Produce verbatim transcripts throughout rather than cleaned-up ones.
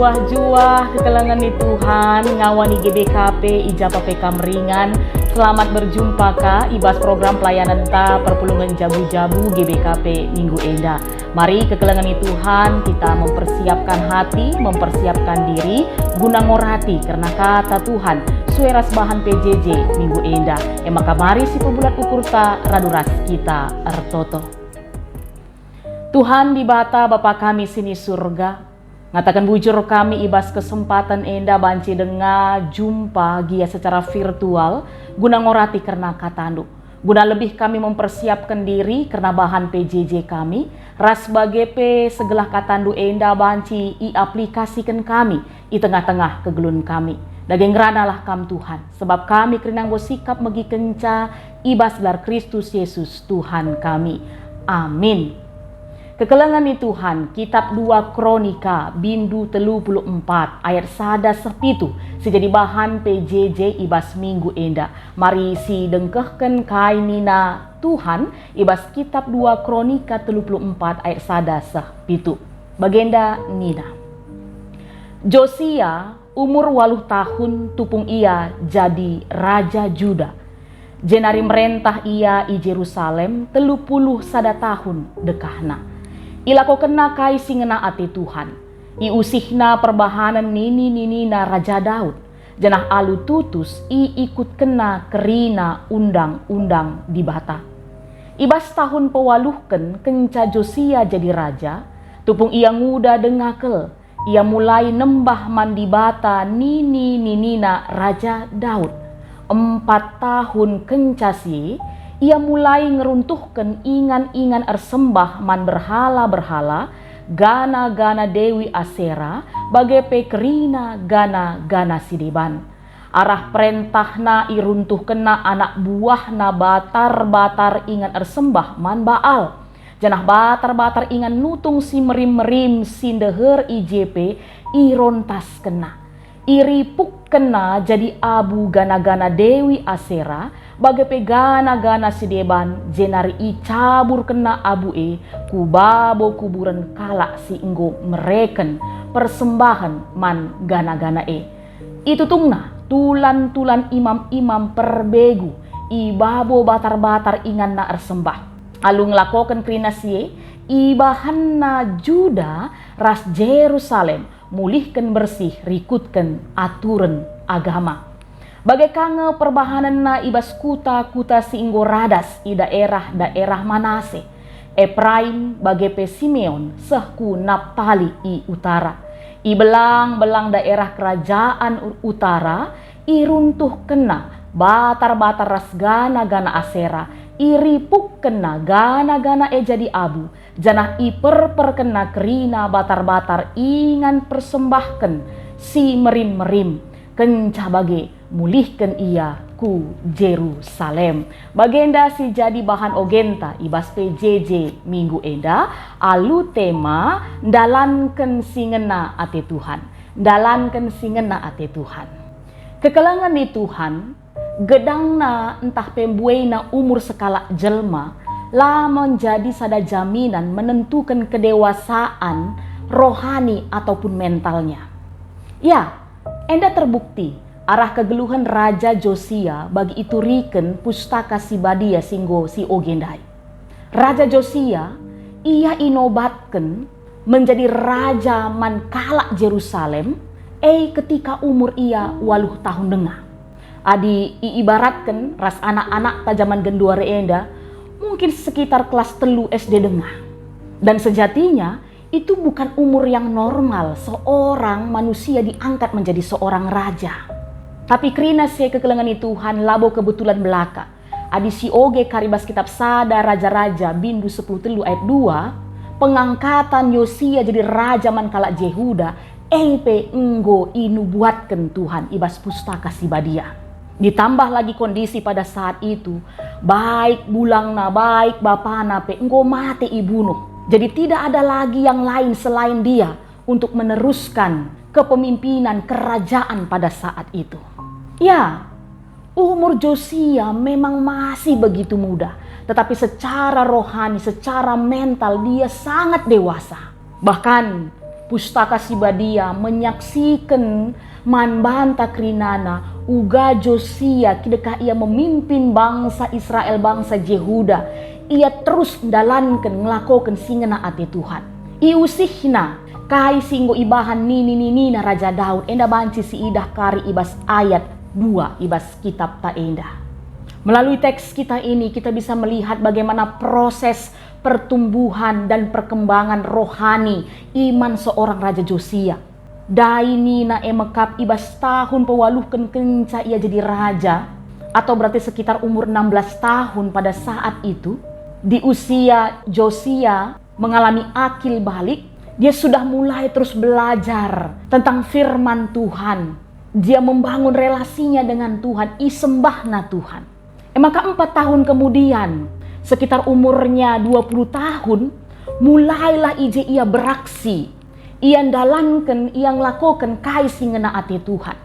Juah-juah kekelengen ni Tuhan, ngawan i G B K P, i ja pe kam ringan. Selamat berjumpa ka i bas program pelayanen ta perpulungen jabu-jabu G B K P minggu enda. Mari kekelengen ni Tuhan, kita mempersiapkan hati, mempersiapkan diri guna ngorati kerna kata Tuhan, sue ras bahan P J J minggu enda. E maka mari sipebulat ukurta radu ras kita ertoto. Tuhan Dibata, Bapa kami si ni Surga, ngataken bujur kami i bas kesempaten enda banci denga jumpa gia secara virtual guna ngorati kerna kataNdu. Guna lebih kami mempersiapken diri kerna bahan P J J kami, ras bage pe segelah kataNdu enda banci iaplikasiken kami i tengah-tengah kegeluhen kami. Dage ngeranalah Kam, Tuhan, sebab kami kerina enggo sikap megikenca i bas gelar Kristus Yesus, Tuhan kami. Amin. Kekelengen ni Tuhan, Kitab dua Kronika, bindu telu puluh empat, ayat sada seh pitu, si jadi bahan P J J i bas minggu enda. Mari sidengkehken kai nina Tuhan i bas Kitab dua Kronika telu puluh empat ayat sada seh pitu. Bagenda nina, Josia umur waluh tahun tupung ia jadi raja Juda, jenari merentah ia i Jerusalem telu puluh sada tahun dekahna. Ilakokenna kai si ngena ate Tuhan. Iusihna perbahanen nini-ninina Raja Daud, janah alu tutus iikutkenna kerina undang-undang Dibata. I bas tahun pewaluhken kenca Josia jadi raja, tupung ia nguda denga kal, ia mulai nembah man Dibata nini-ninina Raja Daud. Empat tahun kenca si e, ia mulai ngeruntuhken ingan-ingan ersembah man berhala-berhala, gana-gana Dewi Asera, bage pe kerina gana-gana si deban. Arah perentahna iruntuhkenna anak buahna batar-batar ingan ersembah man Baal, janah batar-batar ingan nutung si merim-merim si ndeher i je pe irontaskenna. Iripukkenna jadi abu gana-gana Dewi Asera, bage pe gana-gana si deban, jenari icaburkenna abu e ku babo kuburen kalak si enggo mereken persembahen man gana-gana e. Itutungna tulan-tulan imam-imam perbegu i babo batar-batar inganna ersembah. Alu ngelakoken kerina si e, ibahanna Juda ras Jerusalem mulihken bersih rikutken aturen agama. Bage ka nge perbahanenna i bas kuta-kuta si enggo radas i daerah-daerah Manase, Epraim, bage pe Simeon, seh ku Naptali i utara. I belang-belang daerah kerajaan u-, utara, iruntuhkenna batar-batar ras gana-gana Asera, iripukkenna gana-gana e jadi abu, janah iperperkenna kerina batar-batar ingan persembahken si merim-merim. Kenca bage, mulihken ia ku Jerusalem. Bagenda si jadi bahan ogenta i bas P J J minggu enda, alu tema Ndalanken si Ngena Ate Tuhan. Ndalanken si Ngena Ate Tuhan. Kekelengen ni Tuhan, gedangna ntah pe mbuena umur sekalak jelma la menjadi sada jaminan menentuken kedewasaan rohani ataupun mentalnya. Ya, enda terbukti arah kegeluhen Raja Josia bagi ituriken Pustaka Si Badia si enggo sioge ndai. Raja Josia, ia inobatken menjadi raja man kalak Jerusalem, e ketika umur ia waluh tahun denga. Adi iibaratken ras anak-anakta jaman genduari enda, mungkin sekitar kelas telu S D denga. Dan sejatinya, itu bukan umur yang normal seorang manusia diangkat menjadi seorang raja. Tapi kerina si e kekelengen ni Tuhan labo kebetulan belaka. Adi sioge kari bas kitab sada Raja-Raja bindu sepuluh telu ayat dua, pengangkatan Yosia jadi raja man kalak Jehuda, e pe enggo inubuatken Tuhan i bas Pustaka Si Badia. Ditambah lagi kondisi pada saat itu, baik bulangna, baik bapana pe enggo mate ibunuh. Jadi tidak ada lagi yang lain selain dia untuk meneruskan kepemimpinan kerajaan pada saat itu. Ya, umur Josia memang masih begitu muda, tetapi secara rohani, secara mental dia sangat dewasa. Bahkan Pustaka Si Badia menyaksiken man banta kerinana uga Josia kidekah ia memimpin bangsa Israel, bangsa Jehuda. Ia terus ndalanken ngelakoken si ngena ate Tuhan. Iusihna kai si enggo ibahan nini-ninina Raja Daud, enda banci siidah kari i bas ayat dua i bas kitabta enda. Melalui teks kita ini, kita bisa melihat bagaimana proses pertumbuhan dan perkembangan rohani iman seorang Raja Josia. Dai nina e mekap i bas tahun pewaluhken kenca ia jadi raja, atau berarti sekitar umur enam belas tahun pada saat itu, di usia Josia mengalami akil balik, dia sudah mulai terus belajar tentang firman Tuhan. Dia membangun relasinya dengan Tuhan, isembahna Tuhan. E maka empat tahun kemudian, sekitar umurnya dua puluh tahun, mulailah i je ia beraksi. Ia ndalanken, ia ngelakoken kai si ngena ate Tuhan.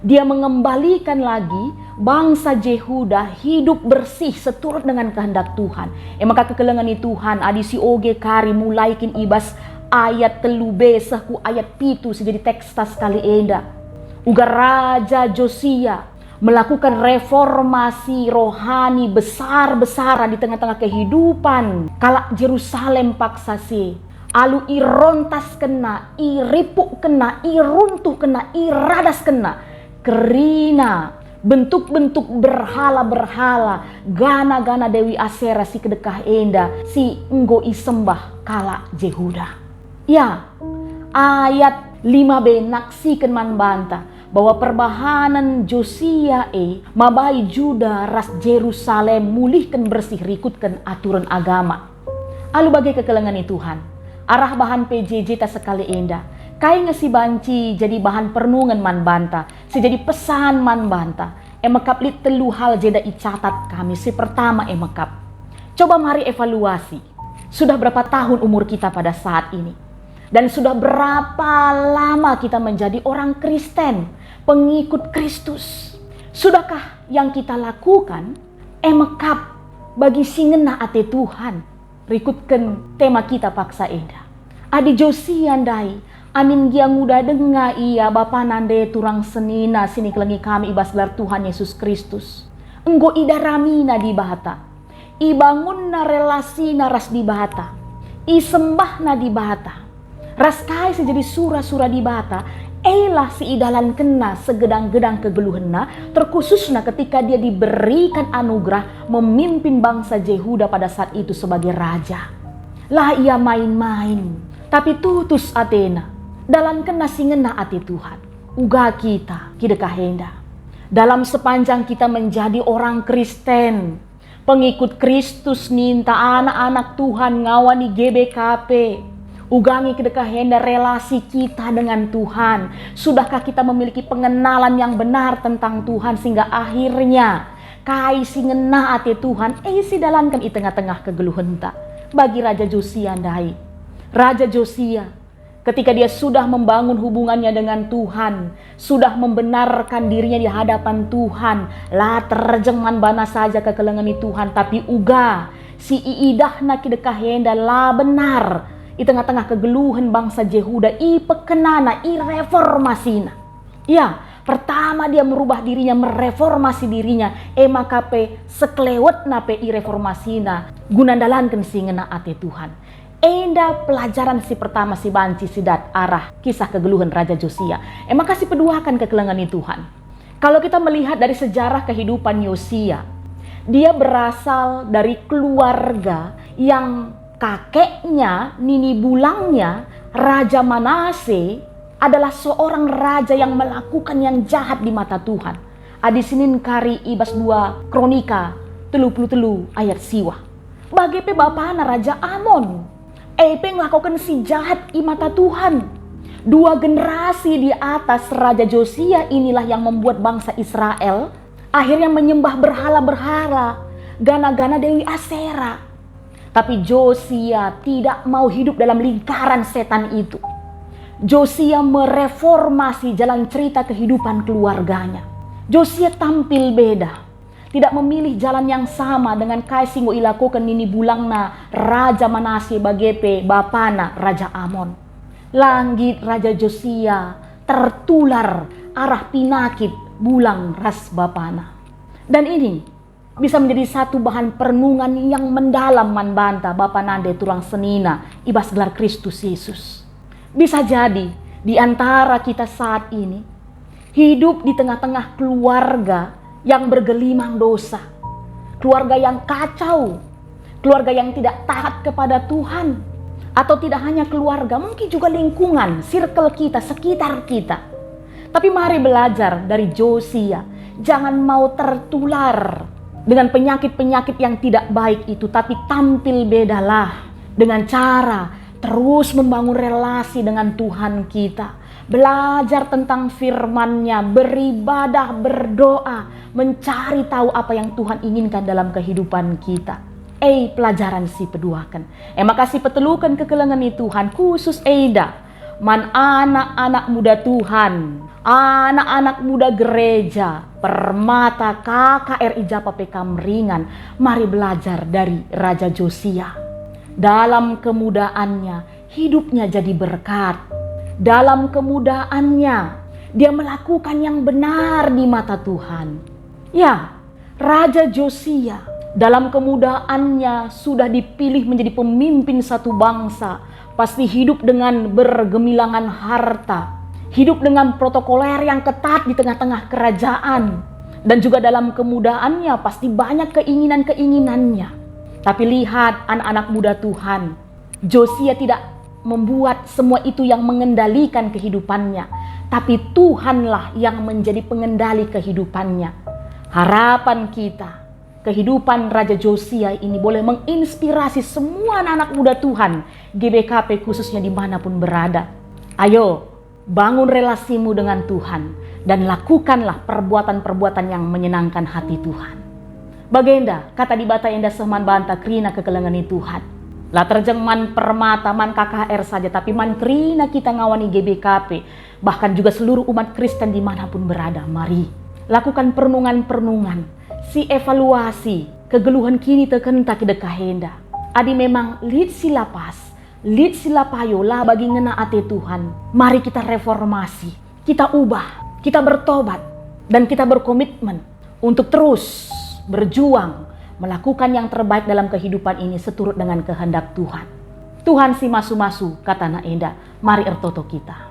Dia mengembalikan lagi bangsa Jehuda hidup bersih seturut dengan kehendak Tuhan. E maka kekelengen ni Tuhan, adi sioge kari mulai kin i bas ayat telu b seh ku ayat pitu si jadi teksta sekali enda. Uga Raja Josia melakukan reformasi rohani besar-besaran di tengah-tengah kehidupan kalak Jerusalem paksa si. Alu irontaskenna, iripukkenna, iruntuhkenna, iradaskenna kerina bentuk-bentuk berhala-berhala, gana-gana Dewi Asera si kedekah enda si enggo isembah kalak Jehuda. Ya, ayat lima b naksiken man banta bahwa perbahanen Josia e mabai Juda ras Jerusalem mulihken bersih rikutken aturen agama. Alu bage kekelengen ni Tuhan, arah bahan P J J ta sekali enda, kai nge si banci jadi bahan perenungen man banta, si jadi pesan man banta? E mekap lit telu hal jenda icatat kami. Si pertama e mekap, coba mari evaluasi. Sudah berapa tahun umur kita pada saat ini? Dan sudah berapa lama kita menjadi orang Kristen, pengikut Kristus? Sudahkah yang kita lakukan e mekap bagi si ngena ate Tuhan? Rikutken tema kita paksa enda. Adi Josia ndai, amin gia nguda denga ia bapana ndai turang senina si nikelengi kami i bas gelar Tuhan Yesus Kristus. Enggo idaramina Dibata. Ibangunna relasina ras Dibata. Isembahna Dibata. Ras kai si jadi sura-sura Dibata, elah si idalankenna segedang-gedang kegeluhenna, terkhususna ketika dia diberikan anugerah memimpin bangsa Jehuda pada saat itu sebagai raja. La ia main-main, tapi tutus atena, dalankenna si ngena ate Tuhan. Uga kita, kidekah enda. Dalam sepanjang kita menjadi orang Kristen, pengikut Kristus ninta anak-anak Tuhan ngawani G B K P. Uga nge kidekah enda relasi kita dengan Tuhan. Sudahkah kita memiliki pengenalan yang benar tentang Tuhan sehingga akhirnya kai si ngena ate Tuhan, e si dalanken i tengah-tengah kegeluhenta? Bagi Raja Josia ndai. Raja Josia, ketika dia sudah membangun hubungannya dengan Tuhan, sudah membenarkan dirinya di hadapan Tuhan, la terjeng man bana saja kekelengen ni Tuhan, tapi uga si iidahna kidekah enda la benar i tengah-tengah kegeluhen bangsa Jehuda, ipekenana, ireformasina. Ya, pertama dia merubah dirinya, mereformasi dirinya, e maka pe sekelewetna pe ireformasina guna ndalanken si ngena ate Tuhan. Enda pelajaran si pertama si banci sidat arah kisah kegeluhen Raja Josia. E maka si peduaken kekelengen ni Tuhan. Kalau kita melihat dari sejarah kehidupan Yosia, dia berasal dari keluarga yang kakeknya, nini bulangnya, Raja Manase, adalah seorang raja yang melakukan yang jahat di mata Tuhan. Adi sinin kari i bas dua Kronika telu puluh telu ayat siwah. Bage pe bapana Raja Amon, e pe ngelakoken si jahat i mata Tuhan. Dua generasi di atas Raja Josia inilah yang membuat bangsa Israel akhirnya menyembah berhala-berhala, gana-gana Dewi Asera. Tapi Josia tidak mau hidup dalam lingkaran setan itu. Josia mereformasi jalan cerita kehidupan keluarganya. Josia tampil beda, tidak memilih jalan yang sama dengan kai si enggo ilakoken nini bulangna Raja Manase bage pe bapana Raja Amon. La nggit Raja Josia tertular arah pinakit bulang ras bapana. Dan ini bisa menjadi satu bahan perenungan yang mendalam man banta bapa nande turang senina i bas gelar Kristus Yesus. Bisa jadi di antara kita saat ini hidup di tengah-tengah keluarga yang bergelimang dosa, keluarga yang kacau, keluarga yang tidak taat kepada Tuhan, atau tidak hanya keluarga, mungkin juga lingkungan, circle kita, sekitar kita. Tapi mari belajar dari Josia, jangan mau tertular dengan penyakit-penyakit yang tidak baik itu, tapi tampil bedalah dengan cara terus membangun relasi dengan Tuhan kita. Belajar tentang firman-Nya, beribadah, berdoa, mencari tahu apa yang Tuhan inginkan dalam kehidupan kita. Eh, pelajaran si peduaken. Eh, maka si peteluken kekelengen ni Tuhan, khusus enda man anak-anak muda Tuhan, anak-anak muda gereja, Permata, K K R i japa pe kam ringan, mari belajar dari Raja Josia. Dalam kemudaannya, hidupnya jadi berkat. Dalam kemudaannya, dia melakukan yang benar di mata Tuhan. Ya, Raja Josia dalam kemudaannya sudah dipilih menjadi pemimpin satu bangsa, pasti hidup dengan bergemilangan harta, hidup dengan protokoler yang ketat di tengah-tengah kerajaan, dan juga dalam kemudaannya pasti banyak keinginan-keinginannya. Tapi lihat, anak-anak muda Tuhan, Josia tidak membuat semua itu yang mengendalikan kehidupannya, tapi Tuhanlah yang menjadi pengendali kehidupannya. Harapan kita, kehidupan Raja Josia ini boleh menginspirasi semua anak-anak muda Tuhan, G B K P khususnya dimanapun berada. Ayo, bangun relasimu dengan Tuhan, dan lakukanlah perbuatan-perbuatan yang menyenangkan hati Tuhan. Bagenda kata Dibata enda seh man banta kerina kekelengen ni Tuhan. La terjeng man Permata, man K K R saja, tapi man kerina kita ngawani G B K P, bahkan juga seluruh umat Kristen dimanapun berada. Mari, lakukan perenungan-perenungan, si evaluasi kegeluhen kinitekenta kidekah enda. Adi memang lit si la pas, lit si la payo, la bagi ngena ate Tuhan, mari kita reformasi, kita ubah, kita bertobat, dan kita berkomitmen untuk terus berjuang melakukan yang terbaik dalam kehidupan ini seturut dengan kehendak Tuhan. Tuhan si masu-masu kataNa enda, mari ertoto kita.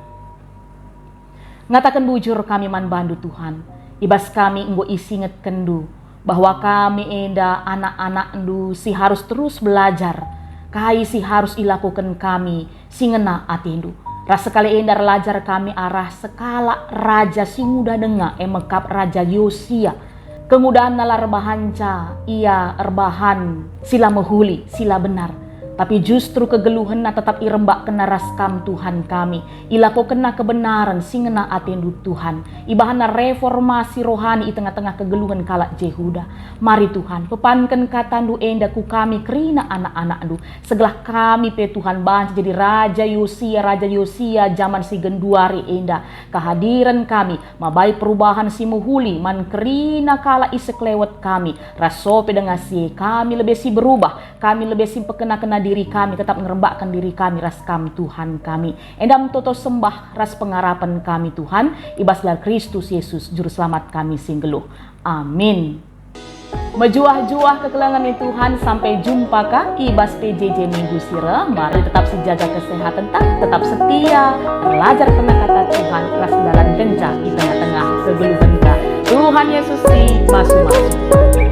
Ngataken bujur kami man baNdu, Tuhan, i bas kami enggo isingetkenNdu bahwa kami enda anak-anakNdu si harus terus belajar kai si harus ilakoken kami si ngena ateNdu. Ras sekali enda erlajar kami arah sekalak raja si nguda denga, e me kap Raja Yosia. Kengudanna la erbahanca ia erbahan si la mehuli, si la benar, tapi justru kegeluhenna tetap irembakkenna ras Kam, Tuhan kami. Ilakokenna kebenaren si ngena ateNdu, Tuhan. Ibahanna reformasi rohani i tengah-tengah kegeluhen kalak Jehuda. Mari, Tuhan, pepanken kataNdu enda ku kami kerina anak-anakNdu. Segelah kami pe, Tuhan, banci jadi Raja Yosia, Raja Yosia jaman si genduari enda. Kehadiren kami mabai perubahan si mehuli man kerina kalak i sekelewet kami, ras so pe denga si e kami lebe si berubah, kami lebe si mpekena-kena diri kami, tetap ngerembakken diri kami ras Kam, Tuhan kami. Enda me toto sembah ras pengarapen kami, Tuhan, i bas gelar Kristus Yesus, Juruselamat kami si nggeluh. Amin. Mejuah-juah kekelengen ni Tuhan, sampai jumpa ka i bas P J J minggu si reh. Mari tetap sijaga kesehatenta, tetap setia, belajar kena kata Tuhan, ras ndalankenca i tengah-tengah kegeluhenta. Tuhan Yesus si masu-masu.